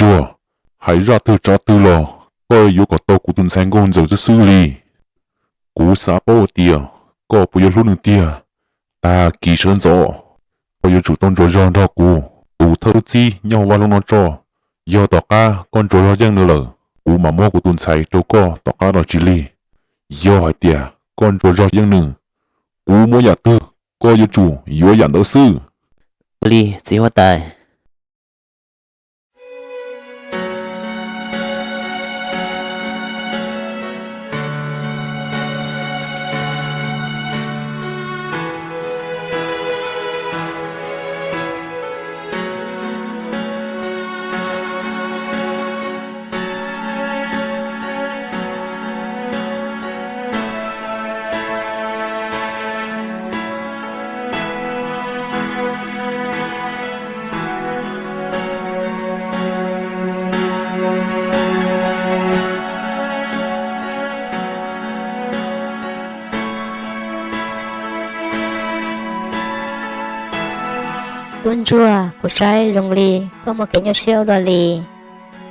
Ntsuag, hais zaj twg tsav twg los koj yuav kom tau kuv tus ntxhais nkauj ntxawm xwb xwb li. Kuv xav paub hais tias koj puas yuav hlub nws tiag. Tag kis sawv ntxov koj yuav tsum tau ntsuas zog nrog kuv tus thawj tub txib nyob hauv vaj loog no tso. Yog tom qab koj ntsuas zog yeej nws lawm, kuv mam muab kuv tus ntxhais rau koj tom qab no tsis lig. Yog hais tias koj ntsuas zog yeej nws, kuv muab yam twg koj yuav tsum yuav yam ntawd xwb. Ua li txiv huab tais. Tub ntsuag, kuv saib zoo li koj muaj kev nyuaj siab ua luaj li.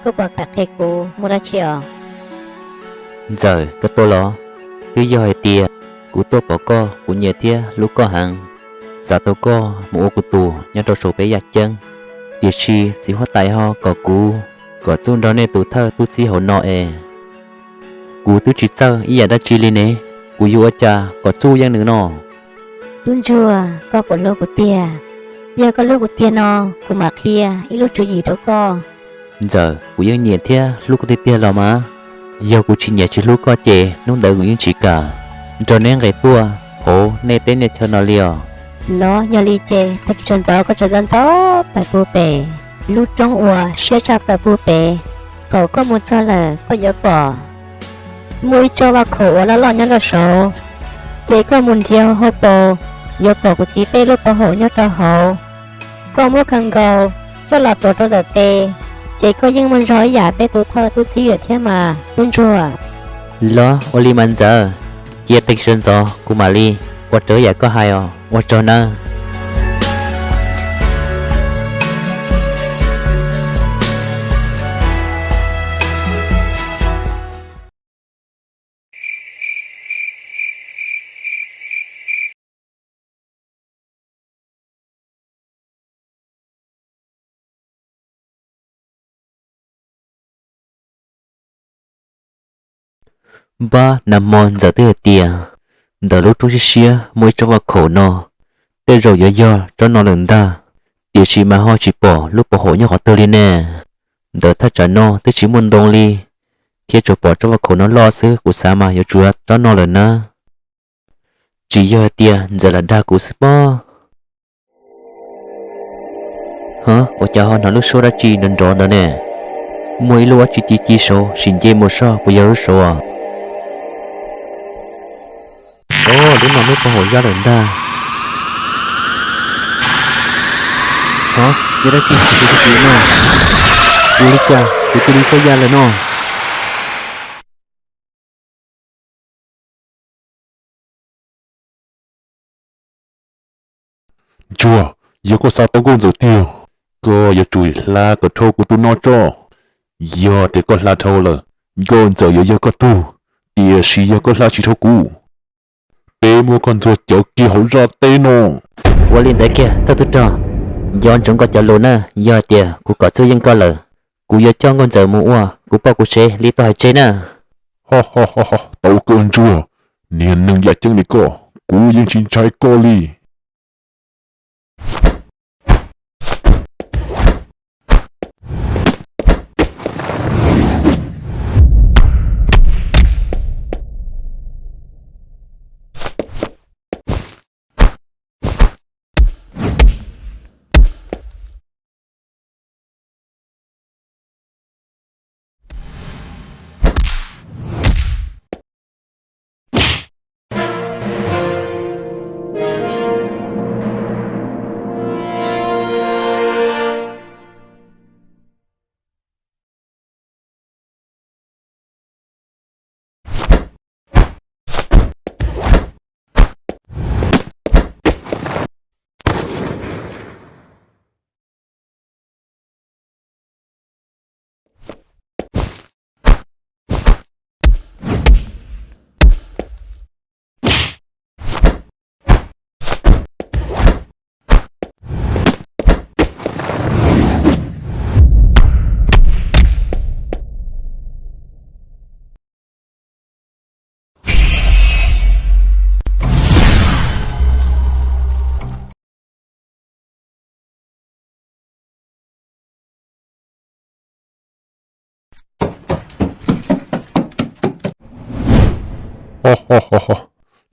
Koj puas kam qhia kuv muaj dab tsi os? Ntxawm, koj tuaj los? Twb yog hais tias kuv tuaj pom koj kuv nyiam thiab hlub koj heev, xav tau koj mus ua kuv tus nyob rau saum peb yaj ceeb. Tiam sis txiv huab tais ho kom kuv kom txuj nrog nej tus thawj tub txib hauv no es kuv twb tsis txawj ib yam dab tsi li ne, kuv yuav ua cas kom txuj yeej nws no? Tub ntsuag, koj puas hlub kuv tiag? Yog koj hlub kuv tiag no, kuv mam qhia ib lub tswv yim rau koj. Ntxawm, kuv yeej nyiam thiab hlub koj tiag tiag los mas. Yog kuv tsis nyiam tsis hlub koj ces hnub ntawd kuv yeej tsis kam nrog neb nqis tuaj hauv nej teb nej chaw no li os. Los yog li ces tag kis sawv ntxov koj tseem ntxov ntxov plaws puag pem lub roob uas siab tshaj plaws puag pem. Thaum koj mus txog lawm koj yuav pom muaj ib tsob vaj khaum uas loj loj nyob rau saud, ces koj mus ntxias hauv paus, yuav pom kuv txiv peb lub pov haum nyob rau hauv. Koj muab khaws nkaus coj los tuav rau ntawm tes, ces koj yeej muaj zog ib yam peb tus thawj tub txib lawm thiab mas tub ntsuag. Los ua li mas Ntxawm, cia tag kis sawv ntxov kuv mam li ua raws yam koj hais os, ua tsaug nawb. Npab nag hmo Ntxawm twb hais tias ntawm lub roob siab siab muaj ib tsob vaj khaum no, tej zaum yuav yog tsob no lawm ntag, tiam sis mas ho tsis pom lub pov haum nyob qhov twg li ne. Ntawm thaj tsam no twb tsis muaj ntoo li, thiab tsuas pom tsob vaj khaum no loj xwb, kuv xav mas yuav tsum yog tsob no lawm na. Tsis yog hais tias Ntxawm lam dag kuv xwb pob. Hov, ua cas ho hnov lub suab dab tsi nrov nrov ntawd ne? Muaj ib lub dab tsi ci ci saud sim nce mus soj puas yog lub saud os? Os, lub no lub pov haum zaj lawm ntag. Hov, yog dab tsi tshwm sim rau kuv no? Ua li cas kuv cia li txawj ya lawm no? Ntsuag, yog koj xav tau nkauj ntxawm tiag, koj yuav tsum hla kom dhau kuv tus no tso. Yog tias koj hla dhau lawm, nkauj ntxawm yuav yog koj tug, tiam sis yog koj hla tsis dhau kuv, peb muab koj ntxuag cawv kiag hauv zaj teb no. Ua li ntawd kiag thawj tub rog, nco ntsoov koj cov lus na, yog tias kuv kom txuj yeej koj lawm, kuv yuav coj nkauj ntxawm mus ua kuv poj kuv sev li tau hais tseg na. Tau kawg Ntsuag, niag neeg yaj ceeb li koj, kuv yeej tsis ntshai koj li.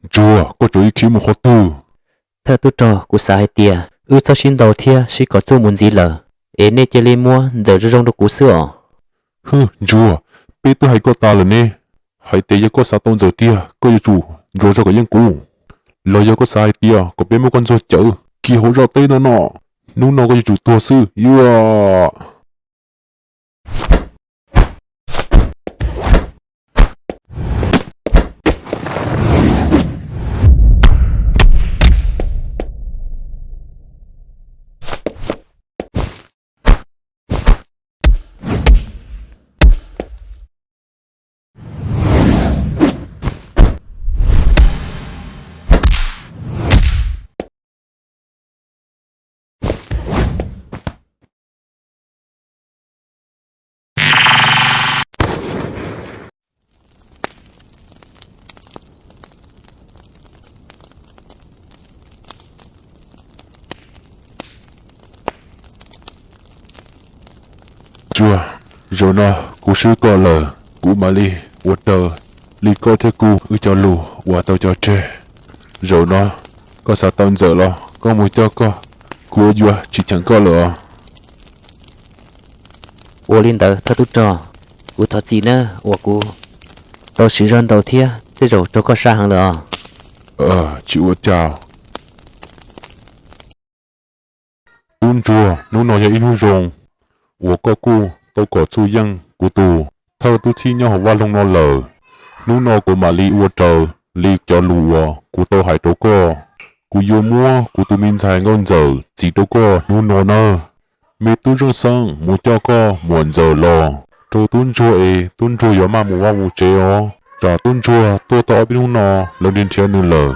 Ntsuag, koj tseem ib khiv mus qhov twg? Thawj tub rog, kuv xav hais tias wb txhob sib ntaus thiab sib kom txuj mus ntxiv lawm, es nej cia li muab ntxawm zoo zoo rau kuv xwb os. Hwj, Ntsuag, peb twb hais koj tas lawm ne, hais tias yog koj xav tau ntxawm tiag koj yuav tsum nrog zog kom yeej kuv. Los yog koj xav hais tias kom peb muab koj ntxuag cawv kis hauv zos teb no no, hnub no koj yuav tsum tuag xwb. Yuav Ntsuag, zaum no kuv swb koj lawm, kuv mam li ua raws li koj thiab kuv wb cov lus uas tau cog tseg. Zaum no koj xav tau ntxawm los koj mus coj koj, kuv yuav tsis cheem koj lawm os. Ua li ntawd thawj tub rog, kuv thov txim nawb uas kuv tau siv zog ntaus thiab tej zaum raug koj sab heev lawm os. Tsis ua cas. Tub ntsuag, hnub no yog ib hnub zoo uas koj kuj tau kom txuj yeej kuv tus thawj tub txib nyob hauv vaj loog no lawm. Hnub no kuv mam li ua raws li cov lus uas kuv tau hais rau koj. Kuv yuav muab kuv tus me ntxhais nkauj ntxawm txis rau koj hnub no nawb. Me tub zeej xeeb mus coj koj muam ntxawm los rau tub ntsuag es tub ntsuag yuav maj mus vaj mus tsev os. Tsam tub ntsuag tuaj tau ob peb hnub no lawv nrhiav nrhiav nws lawm.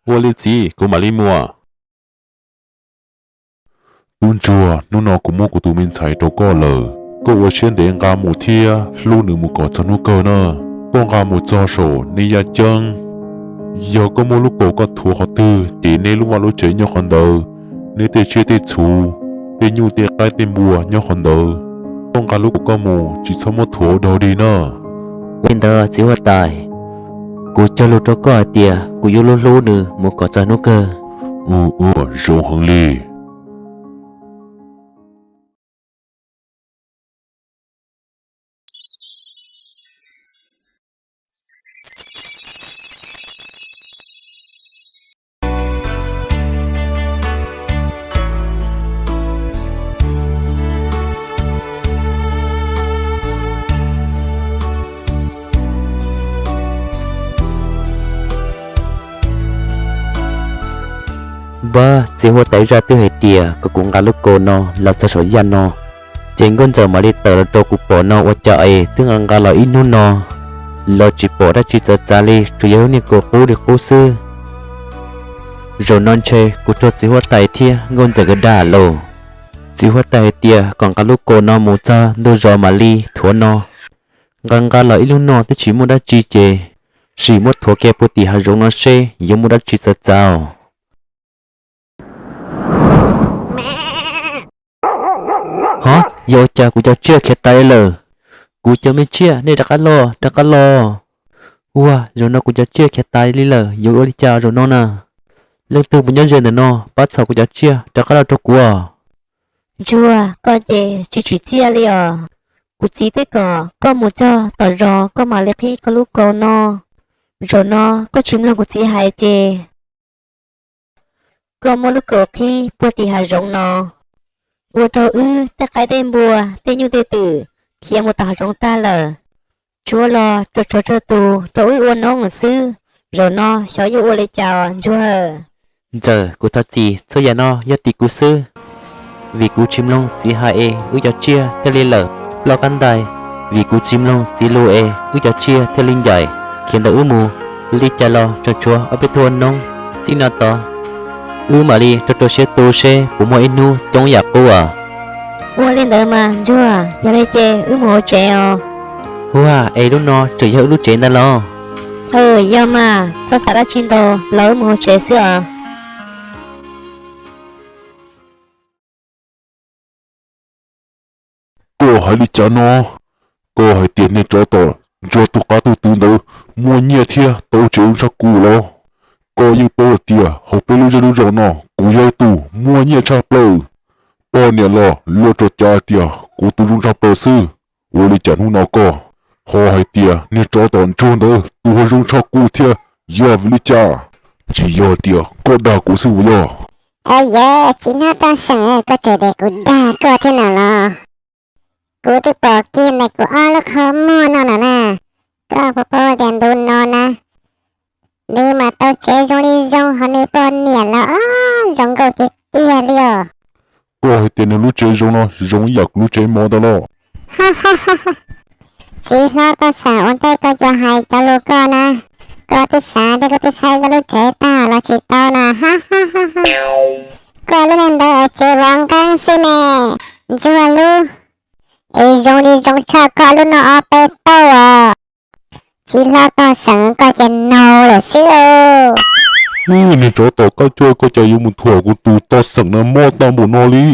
Ua li txiv, kuv mam li mus. Tub ntsuag, hnub no kuv muab kuv tus me ntxhais rau koj lawm, koj ua siab ntev nqa mus thiab hlub nws mus kom txog hnub kawg na. Koj nqa mus txog saum nej yaj ceeb, yog koj muaj lub kaus koj thuav qhov twg ces nej lub vaj lub tsev nyob qhov ntawd, nej tej tsiaj tej txhu, tej nyuj tej qaib tej npua nyob qhov ntawd. Koj nqa lub kaus koj mus tsis txhob muab thuav ua dog dig na. Ua li ntawd txiv huab tais, kuv cog lus rau koj hais tias kuv yuav hlub hlub nws mus kom txog hnub kawg. Ua zoo heev li. Npab, txiv huab tais zaj twb hais tias kom kuv nqa lub kaus no los txog saum yaj no, ces nkauj ntxawm mam li tawm los rau kuv pom no ua cas es twb nqa nqa los ib hnub no los tsis pom dab tsi txawv txav li, tsuas yog lub niag kaus qub li qub xwb. Zaum no ntshe kuv raug txiv huab tais thiab nkauj ntxawm nkawd dag lauj. Txiv huab tais hais tias kom nqa lub kaus no mus txog ntug zos mam li thuav no. Nqa nqa los ib hnub no twb tsis muaj dab tsi ces sim muab thuav kiag puag tim hav zoov no seb yuav muaj dab tsi txawv txav os. Hov, yog ua cas kuv cov tsiaj khiav tas li lawm? Kuv cov me tsiaj, nej rov qab los, rov qab los. Ua, zaum no kuv cov tsiaj khiav tas li lawm, yuav ua li cas zaum no na? Leej twg puas nyob ze ntawm no pab txhom kuv cov tsiaj rov qab los rau kuv? Ntsuag, koj ces tsis tsim txiaj li os. Kuv txiv twb kom koj mus txog tom zos koj mam li qhib koj lub kaus no. Zaum no koj tsis mloog kuv txiv hais ces koj muab lub kaus qhib puag tim hav zoov no, ua rau wb tej qaib tej npua, tej nyuj tej twm khiav mus tom hav zoov tag lawm. Tshuav los tsuas tshuav tsawg tus rau wb ua noob xwb. Zaum no xyov yuav ua li cas os Ntsuag. Ntxawm, kuv thov txim, txhua yam no yog tim kuv xwb. Vim kuv tsis mloog txiv hais es wb cov tsiaj thiaj li lawm ploj qab ntais. Vim kuv tsis mloog txiv lus es wb cov tsiaj thiaj li ncaim. Khiav ntawm wb mus, li cas los tseem tshuav ob peb tug ua noob. Txij no tod wb mam li rau rau siab tu seb puas muaj ib hnub coob yam qub os. Ua li ntawd mas Ntsuag, yog li ces wb mus hauv tsev os. Huaj, es lub no tseem yog wb lub tsev ntag los? Aw, yog mas, txhob xav dab tsi ntau, los wb mus hauv tsev xwb os. Koj hais li cas no? Koj hais tias niag tsov tom Ntsuag tus qab tus twv ntawd muaj nyiaj thiab tau tsev zoo tshaj kuv los? Koj yeej paub hais tias hauv peb lub zej lub zos no kuv yog tus muaj nyiaj tshaj plaws. Poj niam los luag tso cav tias kuv tus zoo tshaj plaws xwb. Ua li cas hnub no koj ho hais tias niag tsov tom ntsuag ntawd tus ho zoo tshaj kuv thiab, yog vim li cas? Tsis yog tias koj dag kuv xwb puas yog? Yawg txiv hlob Tooj Xeem, koj tseem tias kuv dag koj thiab no los? Kuv twb pom kiag ntawm kuv ob lub qhov muag no lawm na. Koj puas paub tias ntu no na, nws mas tau tsev zoo li zoo, ho nws poj niam los zoo nkauj tiag tiag li os. Koj hais tias nws lub tsev zoo no zoo ib yam kuv lub tsev mov ntag los? Txiv hlob Tooj Xeem, ua ntej koj yuav hais cov lus koj na, koj twb xav thiab koj twb saib koj lub tsev tag los tsis tau na? Koj lub niag ntawd es tsev vov nqeeb xwb ne, ntsuag lub es zoo li zoo tshaj koj lub no ob peb tauj os. Txiv hlob Tooj Xeem, koj ces naug lawm xwb. Niag tsov tom qab cuaj, koj cas yuav mus thuam kuv tus Tooj Xeem no mob tag npaum no li.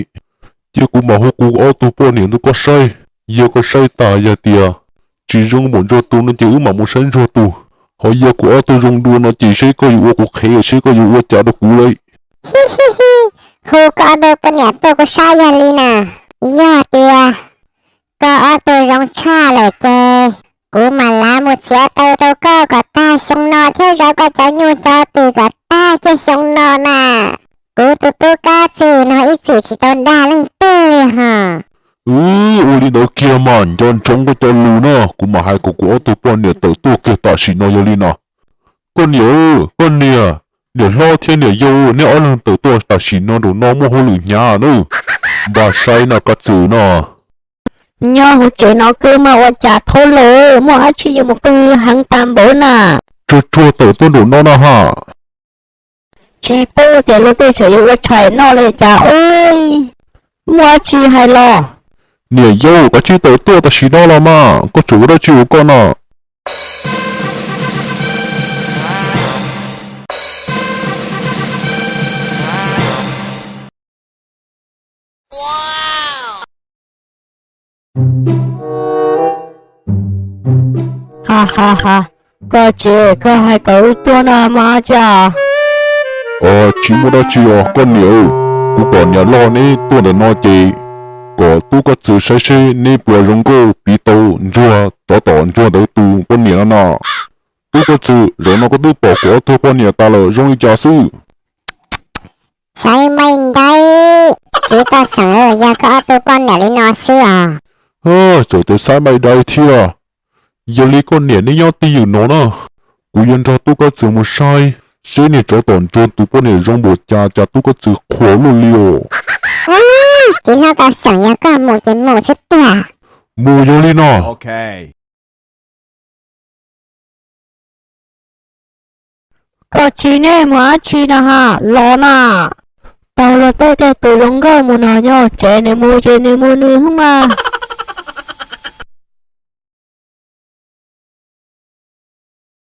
Cia kuv mam hu kuv ob tug poj niam tuaj koj saib. Yog koj saib tas yog tias tsis zoo npaum ntsuag tus no ces wb mam mus saib ntsuag tus. Ho yog kuv ob tug zoo dua no ces seb koj yuav ua kuv qhev, seb koj yuav ua cas rau kuv li. Hu koj ob tug poj niam tuaj kuv saib yog li na. Yog tias koj ob tug zoo tshaj lawm ces kuv mam lav mus txiav taw rau koj kom tag xyoo no thiab zov koj cov nyuj cov twm kom tag kiag xyoo no na. Kuv tus tub Kab Txwm no ib txwm tsis tau dag leej twg li hos. Ua li ntawd kiag mas nco ntsoov koj cov lus na, kuv mam hais kom kuv ob tug poj niam tawm tuaj kiag tam sim no yog li no. Koj niam, koj niam, niam hlob thiab niam yau, neb ob leeg tawm tuaj tam sim no, nraum no muaj hauj lwm hnyav na. Npaj saib na Kab Txwm no. Nyob hauv tsev no kawg mas ua cas thoob lawm, muaj dab tsi yuav mus qw heev tas npaum na? Tsuag tsuag tawm tuaj nraum no na ha. Tsis paub tias luag tej tseem yuav ua tshais noj li cas. Muaj dab tsi hais los? Niam yau, kav tsij tawm tuaj tam sim no los mas, koj tseem ua dab tsi ua koj no? Ha ha ha, koj tsev, koj hais kom wb tuaj no mas cas? Tsis muaj dab tsi os koj niam. Kuv pom niam loj neb tuaj ntawm no ces kom tub Kab Txwm saib seb neb puas zoo nkauj piv tau ntsuag, tsov tom ntsuag ntawd tus poj niam no na. Tub Kab Txwm, zaum no koj twb pom kuv ob tug poj niam tas lawm zoo li cas xwb? Saib maij dai, txiv Tooj Xeem, yog koj ob tug poj niam li no xwb os. Txawm tias saib maij dai thiab. Yog li koj niam neb nyob twj ywm no na, kuv yuav nrog tub Kab Txwm mus saib seb niag tsov tom ntsuag tus poj niam zoo npaum cas, cas tub Kab Txwm qhuas luaj li os. Txiv hlob Tooj Xeem, yog koj mus ces mus xwb tiag. Mus yog li no. Koj tsis nej mus dab tsi no ha, los na. Tau luag tej tej tus zoo nkauj mus no nyob tsev, nws mus ces nws mus nws xwb mas.